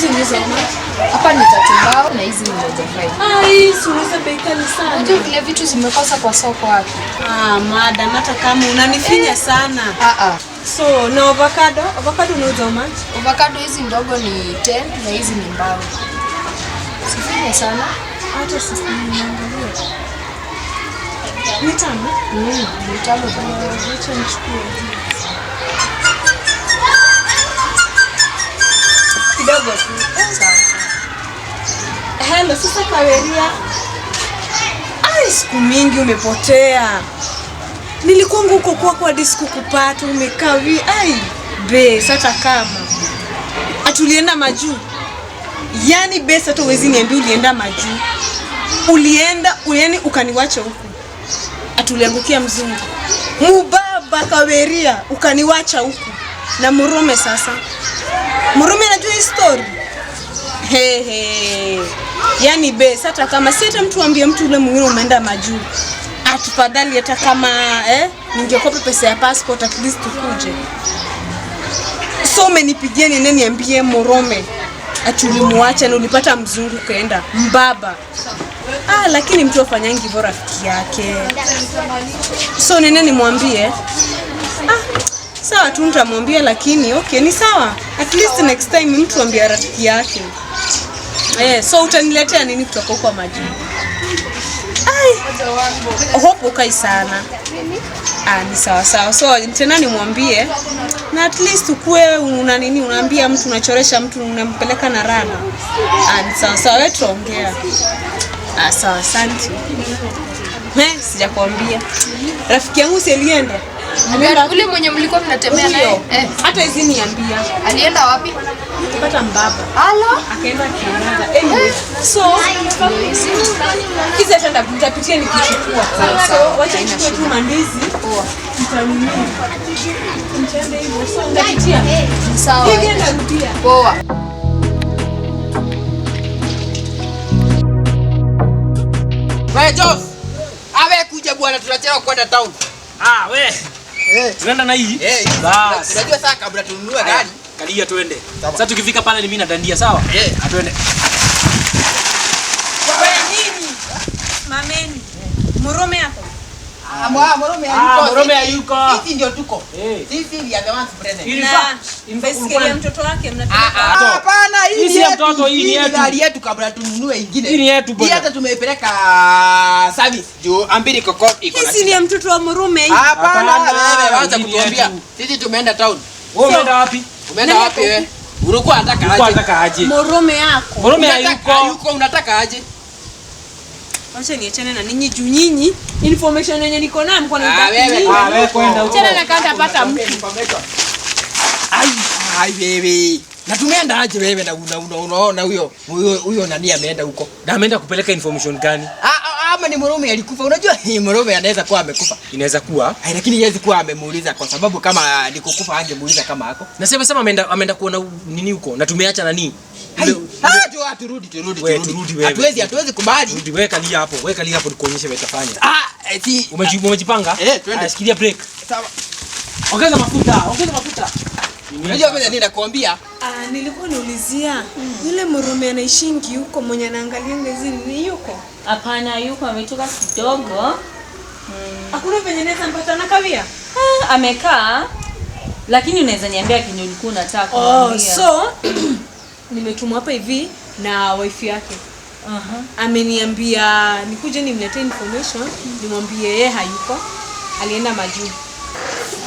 Hizi ni za Hapa ni tatu mbao na hizi ni moja five. Ai, si unauza bei kali sana. Unajua vile vitu zimekosa kwa soko wapi? Ah, madam, hata kama unanifinya sana. Ah ah. So, na avocado? Avocado unauza how much? Avocado hizi ndogo ni 10 na hizi ni mbao. Sifinye sana. Hata sisi niangalie. Ni tamu? Ni tamu by the way. Acha nichukue. Kidogo tu. Sawa sawa. Hello, sasa Kaweria. Ai, siku mingi umepotea. Nilikuwa huko kwako hadi sikukupata, umekaa vi. Ai, be, sasa kama. Atulienda majuu. Yaani be, hata huwezi niambia ulienda majuu. Ulienda, yaani ukaniwacha huku. Atuliangukia mzungu. Mubaba Kaweria, ukaniwacha huku. Na Murume sasa. Murume anajua hii story. He he. Yaani be, hata kama si hata mtu ambie mtu ule mwingine umeenda majuu. Atufadhali hata kama ningekopa pesa ya passport at least tukuje. So umenipigia nini niambie Murome ati ulimuacha na ulipata mzungu ukaenda mbaba. Ah, lakini mtu afanyangi hivyo rafiki yake. So nene nimwambie? Ah, sawa tu nitamwambia, lakini okay, ni sawa. At least next time mtu ambia rafiki yake. So utaniletea nini kutoka huko majuu? Ai, hope ukai sana. Ah, ni sawa sawa. So tena nimwambie na at least ukue una nini, unaambia mtu, unachoresha mtu, unampeleka na rana. Ah, ni sawa sawa, wewe tuongea. Ah, sawa, asante. Sijakwambia. Rafiki yangu si alienda. Ule mwenye mlikuwa mnatembea naye? Huyo. Hata hizi niambia. Alienda wapi? Kupata mbaba. Alo. Akaenda Canada. Anyway, so hizi hata nitapitia nikichukua. So wacha nichukue tu mandizi. Nitanunua. Nitaenda hivyo. So nitapitia. Sawa. Hivi narudia. Poa. Wewe Jos. Awe kuja bwana, tunachelewa kwenda town. Ah, we. Tunaenda na hii? Eh, Bas. unajua sasa kabla tununue gari. Kalia tuende. Sasa tukifika pale ni mimi nadandia, sawa? Eh. Atuende. Wewe nini? Mameni. Murume hapo. Ah, Murume hayuko. Ah, Murume hayuko. Sisi ndio tuko. Eh. Sisi we are the ones present. Ili Na baiskeli ya mtoto wake mnapeleka. Ah, hapana, hii Hii ni si ya yetu. mtoto, hii ni yetu. Gari yetu kabla tununue ingine. Hii ni yetu bwana. Hii hata tumeipeleka service juu ambili koko iko na. Hii si ni ya mtoto wa Murume hii. Hapana, Hapana, wewe wacha hii ni kutuambia. yetu. Sisi tumeenda town. Wewe umeenda wapi? Umeenda wapi wewe? Ulikuwa unataka Ulikuwa aje? unataka aje? Murume yako. Murume Unataka hayuko. hayuko, unataka aje? Wacha niachane na ninyi juu nyinyi information yenye niko nayo mko Ah, na wewe. Ah, wewe kwenda huko. Tena na kanda pata mtu. Ai, ai wewe. Na tumeenda aje wewe na unaona huyo huyo nani ameenda huko? Na ameenda kupeleka information gani? Ah, ama ni Murume alikufa. Unajua Murume anaweza kuwa amekufa. Inaweza kuwa. Ai, lakini haiwezi kuwa amemuuliza kwa sababu kama nikukufa angemuuliza kama ako. Nasema sema ameenda kuona nini huko na tumeacha nani? Hai, turudi turudi Wewe, turudi. turudi wewe. Hatuwezi hatuwezi kubali. Rudi weka lia hapo, weka lia hapo nikuonyeshe wewe utafanya. Ah, si Umejipanga? Twende. Aya, shikilia brake. Sawa. Ongeza mafuta, ongeza mafuta. Unajua mimi nini nakwambia? Ah, nilikuwa naulizia yule Murume anaishingi huko mwenye anaangalia hizi ni yuko? Hapana, yuko ametoka kidogo. Hakuna venye naweza mpata na kawia. Ah, amekaa lakini unaweza niambia kenye ulikuwa unataka Oh, kuniambia. so nimetumwa hapa hivi na wife yake. Ameniambia nikuje nimletee information, nimwambie yeye hayuko. Alienda majuu.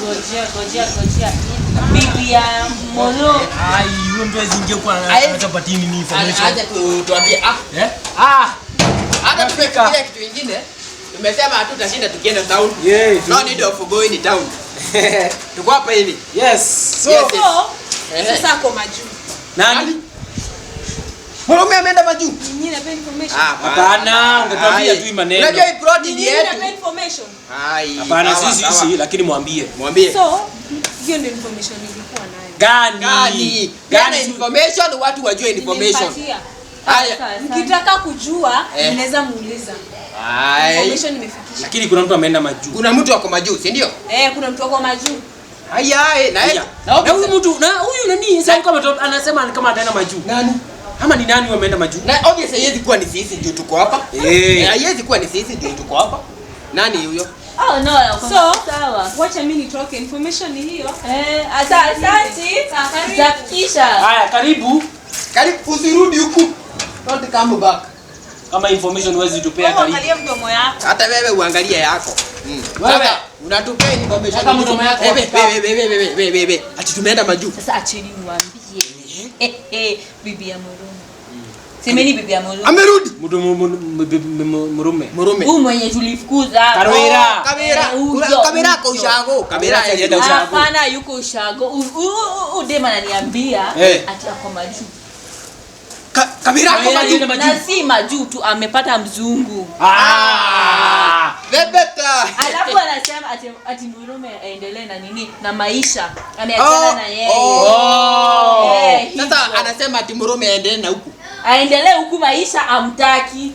Gojea, gojea, gojea. Bibi ya Molo. Ai, huyo mtu hawezi ingia huko anatapatia nini information. Acha tuambie. Ah, Eh? Ah, hata tumefikiria kitu kingine. Tumesema hatutashinda tukienda town. Yeah, No need of going town. Tuko hapa hivi. Yes. So, Yes. So, Ehe. sasa ako majuu. nani? Murume ameenda majuu. Nyinyi napea information. Hapana, ungetuambia Ai. tu hii maneno. Unajua hii plot ni Nyinyi yetu. napea information. Ai. Hapana, sawa, sisi sawa. sisi lakini mwambie. Mwambie. So, hiyo ndio information nilikuwa nayo. Gani? Gani? Gani? Gani information watu wajue information. Nilimpatia. Haya. Mkitaka kujua, mnaweza muuliza. Ai. Information nimefikisha. Lakini kuna mtu ameenda majuu. Kuna mtu ako majuu, si ndio? Kuna mtu wako majuu. Haya, na Na huyu mtu na huyu nani sasa kama anasema kama ataenda majuu. Nani? Ama ni nani wameenda majuu? Na obviously haiwezi kuwa ni sisi ndio tuko hapa. Haiwezi kuwa ni sisi ndio tuko hapa. Nani huyo? Oh no, So, sawa. Wacha mimi nitoke, information ni hiyo. Asante. Tutafikisha. Haya, karibu. Karibu, usirudi huku. Don't come back. Kama information huwezi tupea, karibu. Angalia mdomo yako. Hata wewe uangalie yako. Wewe unatupea information. Hata mdomo yako. Wewe wewe. Ati tumeenda majuu. Sasa acheni niwaambie. Bibi ya Murume. Semeni bibi ya Murume. Amerudi. Murume. Murume. Huyu mwenye tulifukuza. Karwira. Kamera. Kamera kwa ushago. Kamera hajaenda ushago. Hapana, yuko ushago. Udema ananiambia ati ako majuu. Kamera kwa majuu. Na si majuu tu, amepata mzungu. Bebeta. Alafu anasema ati Murume aendelee na nini? Na maisha. Ameachana na yeye. Sasa anasema ati Murume aendelee na huku. Aendelee huku maisha amtaki.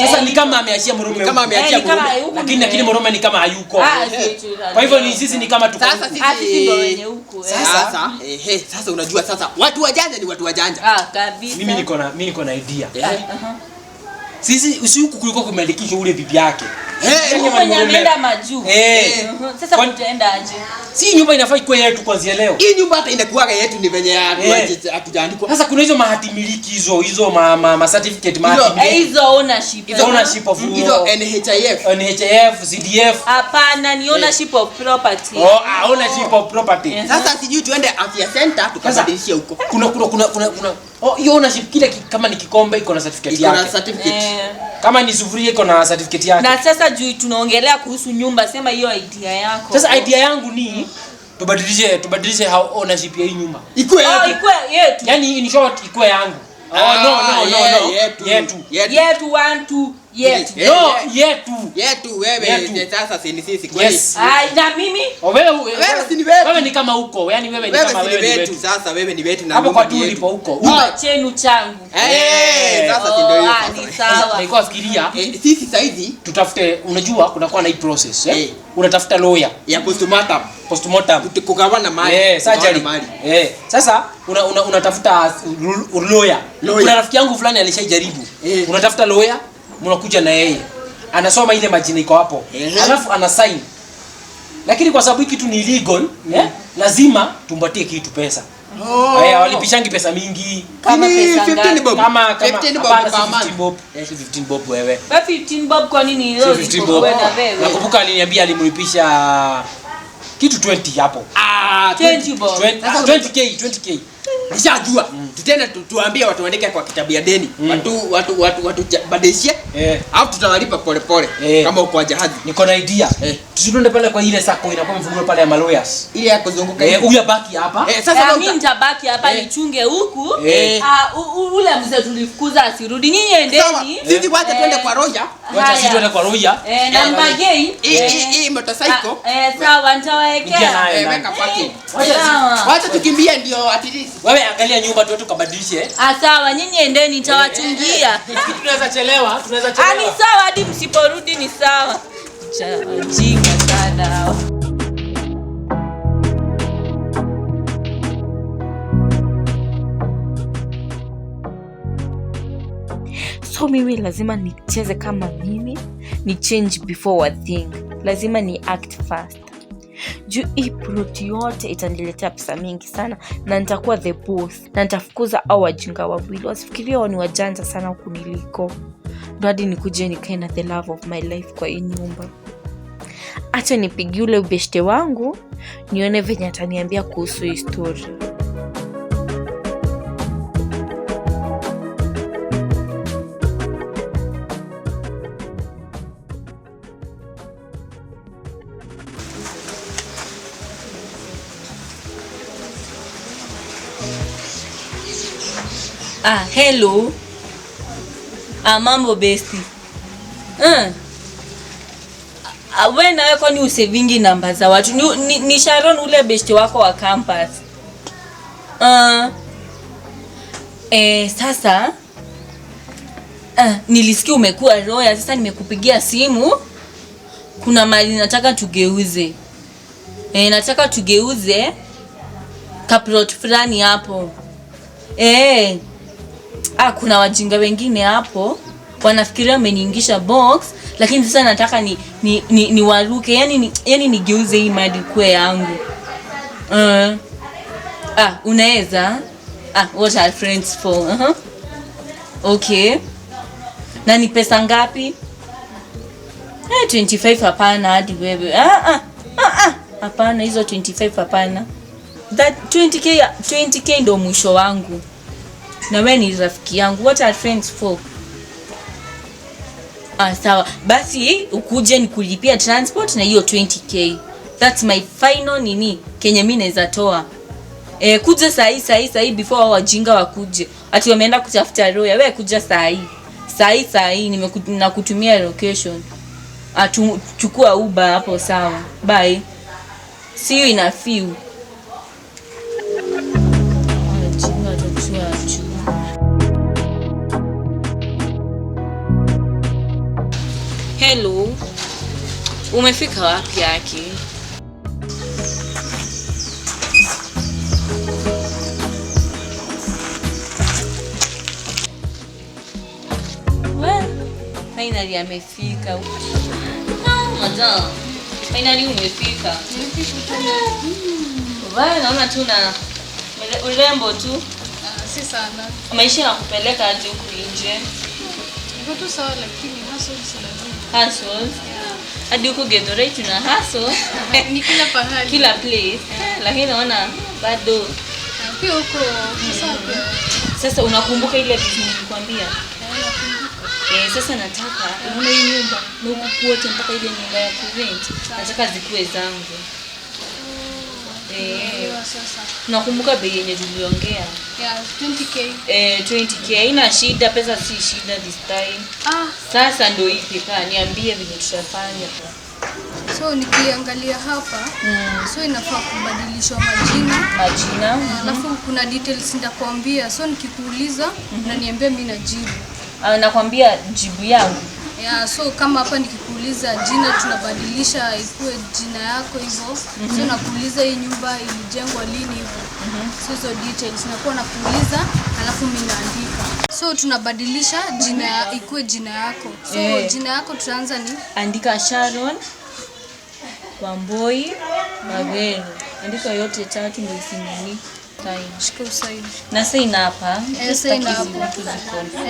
Sasa ni kama ameachia Murume. Kama ameachia Murume. Lakini Murume ni kama hayuko. Kwa hivyo ni sisi ni kama tuko. Sasa sisi ndio wenye huku. Sasa sasa unajua sasa watu wajanja ni watu wajanja. Kabisa. Mimi niko na idea. Sisi usiku kuliko kumeandikishwa ule bibi yake. Mwenye ameenda majuu. Sasa tutaenda aje? Si nyumba inafaa ikuwe yetu kuanzia leo. Hii nyumba hata inakuwa yetu ni venye hatujaandikwa. Sasa kuna hizo mahati miliki hizo ma certificate mahati miliki. Hizo ownership. Hizo ownership of hizo NHIF. NHIF, CDF. Hapana, ni ownership of property. Ownership of property. Sasa sijui tuende afya center tukabadilishie huko. Kuna hiyo ownership kile kama ni kikombe iko na certificate yake. Iko na certificate. Kama ni sufuria iko na certificate yake. Na sasa juu tunaongelea kuhusu nyumba, sema hiyo idea yako. Sasa idea yangu ni tubadilishe how ownership ya hii nyumba. Ikuwe yetu. Ikuwe yetu. Yaani in short ikuwe yangu. No. Yetu. Yetu 1 2 yetu. No, yetu. Yetu wewe sasa si ni sisi kweli. Yes. Na mimi? Wewe si ni wetu. Wewe ni kama huko. Yaani wewe ni kama wewe ni wetu. Sasa wewe ni wetu na hapo kwa tu ulipo huko. Chenu changu. Sasa si ndio hiyo. Ni sawa. Nilikuwa fikiria sisi saizi tutafute, unajua kuna kwa na hii process Unatafuta lawyer ya postmortem. Postmortem. Kugawana mali. Surgery. Sasa unatafuta lawyer. Kuna rafiki yangu fulani alishajaribu. Unatafuta lawyer, mnakuja na yeye. Anasoma ile majina iko hapo. Alafu ana sign. Lakini kwa sababu hiki kitu ni illegal, lazima tumpatie kitu pesa. Walipishangi pesa mingi. Kama pesa ngapi? 15 bob. Kama 15 bob per month. 15 bob. 15 bob wewe. Ba 15 bob kwa nini leo? 15 bob. Nakumbuka aliniambia alimlipisha kitu 20 hapo. 20 bob. 20k. Nishajua. Tutenda tuambie watu waandike kwa kitabu ya deni. Watu badilishie. Alafu tutawalipa pole pole kama uko jahazi. Niko na idea. Tusiende pale kwa ile sako inakuwa mfunguo pale ya lawyers. Ile ya kuzunguka. Huyu abaki hapa. Sasa mimi nitabaki hapa nichunge huku. Ule mzee tulifukuza asirudi. Nyinyi endeni. Sisi wacha twende kwa Roya. Wacha sisi twende kwa Roya. Na mbagei. Hii motorcycle. Sawa nitawaekea. Weka parking. Wacha tukimbie ndio at least. Wewe angalia nyumba tu tukabadilishe. Sawa nyinyi endeni nitawachungia. Tunaweza chelewa, Ni sawa hadi msiporudi ni sawa. Jinga sana. So mimi lazima nicheze kama mimi, ni change before I think. Lazima ni act fast. Juu hii plot yote itaniletea pesa mingi sana na nitakuwa the boss na nitafukuza au wajinga wawili. Wasifikirie wao ni wajanja sana huku niliko. Ndo hadi nikuje nikae na the love of my life kwa hii nyumba. Acha nipigie ule ubeshte wangu nione venye ataniambia kuhusu hii story. Hello. Mambo besti. We nawe kwani usevingi namba za watu? Ni Sharon ule besti wako wa campus. Sasa nilisikia umekuwa roya, sasa nimekupigia simu. Kuna mali nataka tugeuze. Nataka tugeuze kaplot fulani hapo. Kuna wajinga wengine hapo wanafikiria wameniingisha box, lakini sasa nataka ni waruke, yani nigeuze hii mali kuwe yangu. Unaweza? What are friends for? Uh-huh. Okay. Na ni pesa ngapi? 25 hapana hadi wewe. Hapana hizo 25 hapana. That 20k ndo mwisho wangu. Na wewe ni rafiki yangu. What are friends for? Sawa. Basi ukuje nikulipia transport na hiyo 20k. That's my final nini kenye mimi naweza toa. Kuja sahi before hao wajinga wakuje. Ati wameenda kutafuta roya. Wewe kuja sahi. Sahi nakutumia location. Chukua Uber hapo sawa. Bye. See you in a few. Hello. Umefika wapi yake? Well, finally amefika. Madam, finally umefika. Wewe naona tu na urembo tu. Si sana. Maisha yanakupeleka aje huku nje? Niko tu sawa lakini hustle si lazima. Hustle? Hadi huku Githurai tuna hustle. Ni kila pahali. Kila place. Lakini naona bado. Pia huko sawa pia. Sasa unakumbuka ile vitu nilikwambia? Sasa nataka unaona hii nyumba na huku kote mpaka ile nyumba ya kurent. Nataka zikuwe zangu. Sasa. Nakumbuka bei yenye tuliongea. Yeah, 20k. 20k haina shida, pesa si shida this time. Sasa ndio ipi kaa niambie vile tutafanya. So nikiangalia hapa, so inafaa kubadilishwa majina. Alafu kuna details nitakwambia. So nikikuuliza unaniambia mimi najibu. Nakwambia jibu yangu. Yeah, so kama hapa nikikuuliza jina tunabadilisha ikuwe jina yako hivyo. So nakuuliza hii nyumba ilijengwa lini hivyo. So hizo details nakuwa nakuuliza alafu mimi naandika. So tunabadilisha jina ikuwe jina yako. So jina yako tutaanza ni andika Sharon Wamboi Mabelo. Andika yote tatu ndio usinini. Shika usaini. Na sign hapa. Sign hapa.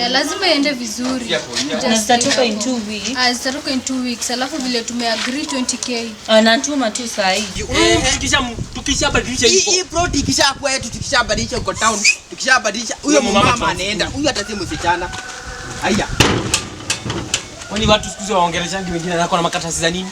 Lazima iende vizuri. Na zitatoka in 2 weeks. Zitatoka in 2 weeks. Alafu vile tumeagree 20k. Natuma tu saa hii. Tukishabadilisha hivyo. Hii plot ikishakuwa yetu tukishabadilisha uko town. Tukishabadilisha huyo mama anaenda. Huyu atasimu msichana. Haya. Kwani watu siku hizi waongeleshangi wengine na na makaratasi za nini?